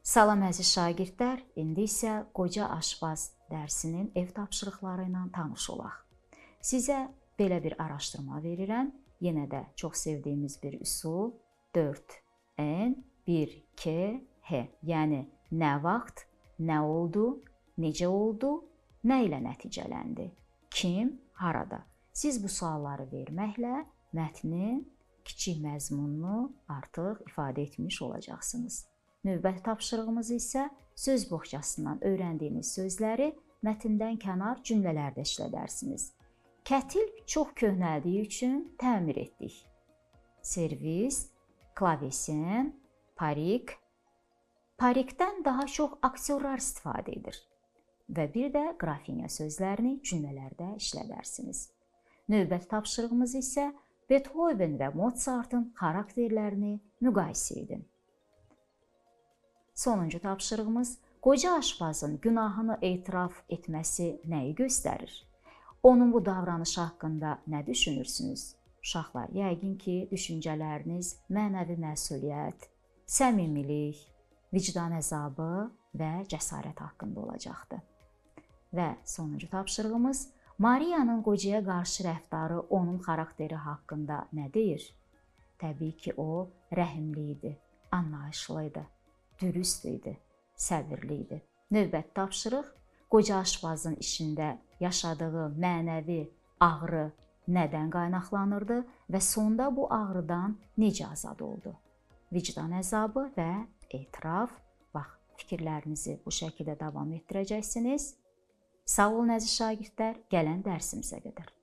Salam əziz şagirdlər, indi isə Qoca Aşpaz dərsinin ev tapşırıqları ilə tanış olaq. Sizə belə bir araşdırma verirəm. Yenə də çox sevdiyimiz bir üsul 4 N 1 K H. Yəni nə vaxt, nə oldu, necə oldu, nə ilə nəticələndi, kim, harada. Siz bu sualları verməklə mətnin kiçik məzmununu artıq ifadə etmiş olacaqsınız. Növbəti tapşırığımız isə söz boğçasından öyrəndiyiniz sözləri mətndən kənar cümlələrdə işlədərsiniz. Kətil çox köhnəldiyi üçün təmir etdik. Servis, klavesin, parik. Parikdən daha çox aktyorlar istifadə edir. Və bir də qrafinya sözlərini cümlələrdə işlədərsiniz. Növbəti tapşırığımız isə Beethoven və Mozartın xarakterlərini müqayisə edin. Sonuncu tapşırığımız qoca aşpazın günahını etiraf etməsi nəyi göstərir? Onun bu davranışı haqqında nə düşünürsünüz? Uşaqlar, yəqin ki, düşüncələriniz mənəvi məsuliyyət, səmimilik, vicdan əzabı və cəsarət haqqında olacaqdır. Və sonuncu tapşırığımız Mariyanın qocaya qarşı rəftarı onun xarakteri haqqında nə deyir? Təbii ki, o rəhimli idi, anlayışlı idi, dürüst idi, səbirli idi. Növbəti tapşırıq qoca aşpazın işində yaşadığı mənəvi ağrı nədən qaynaqlanırdı və sonda bu ağrıdan necə azad oldu? Vicdan əzabı və etiraf. Bax, fikirlərinizi bu şəkildə davam etdirəcəksiniz. Sağ olun əziz şagirdlər, gələn dərsimizə qədər.